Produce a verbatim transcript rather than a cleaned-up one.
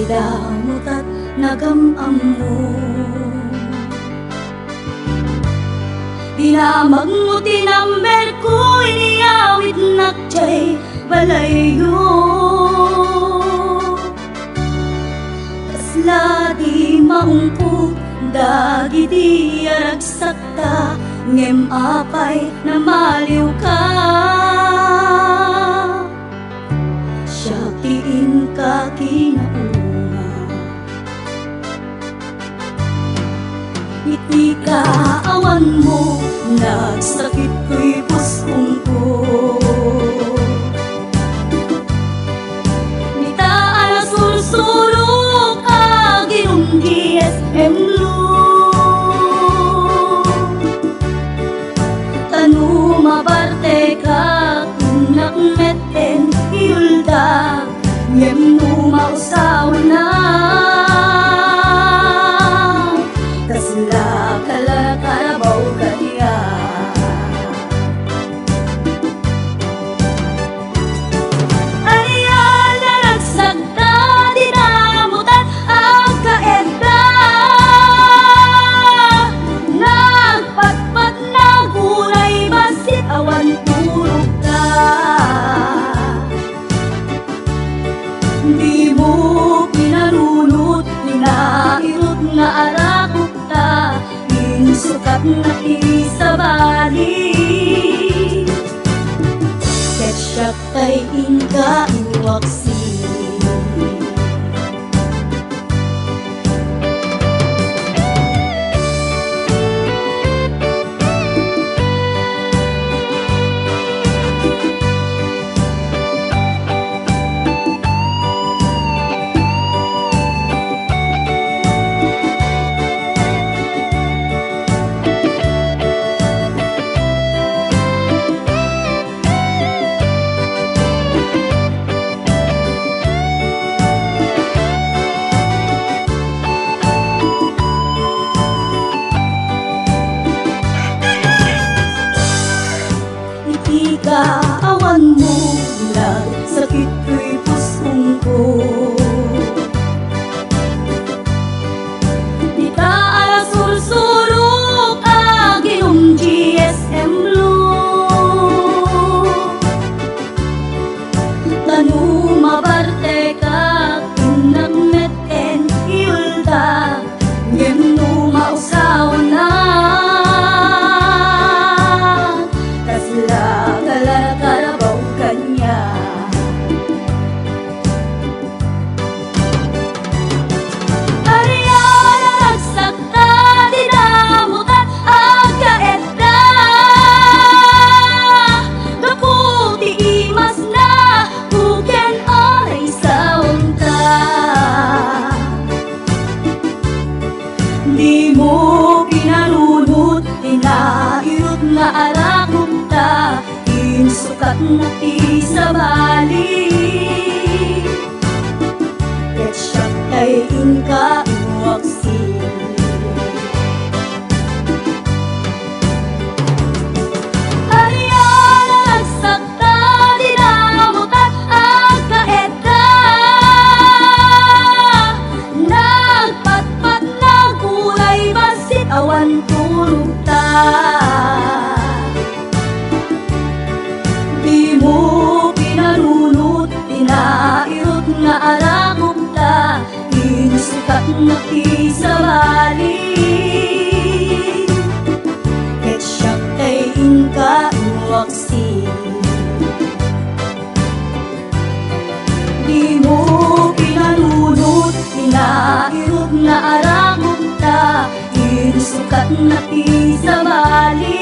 Damutat nagam-ammo. Dinamagmo ti number ko, iniyawidnak jay balayyo. Kasla di maungpot dagiti aragsakta, ngem apay namaliwka? Siak ti inka kinauma. Iti kaawanmo, nagsakit toy puskongko. Dita a nasursurok, aginom ti S M Blue. Ta no mabartekak, innak metten iyulda. Ngem no mausawannak, kasla kalakarabaw kaniak. Ania, naragsakta, di damutat agkaedda. Nagpatpatnak unay bassit, awan turogta. Dimo pinanunot ti nairut nga arakokta, insukatnak ti sabali. Ket siak tay inka inwaksi. Iti kaawanmo, nagsakit toy puskongko. Dita a nasursurok, aginom ti S M Blue. Ta no mabartekak, innak metten iyulda. Ngem no mausawannak, kasla kalakarabaw kaniak. Ania, naragsakta, di damutat agkaedda. Gapu ti imasna, uken o naisawangta. Dimo pinanunot ti nairut nga arakokta, insukatnak ti sabali. Ket siak tay inka inwaksi. Ania, naragsakta, di damutat agkaedda. Nagpatpatnak unay bassit, awan turogta. Dimo pinanunot ti nairut nga arakokta, insukatnak ti sabali. Ket siak tay inka inwaksi. Dimo pinanunot ti nairut nga arakokta, insukatnak ti sabali.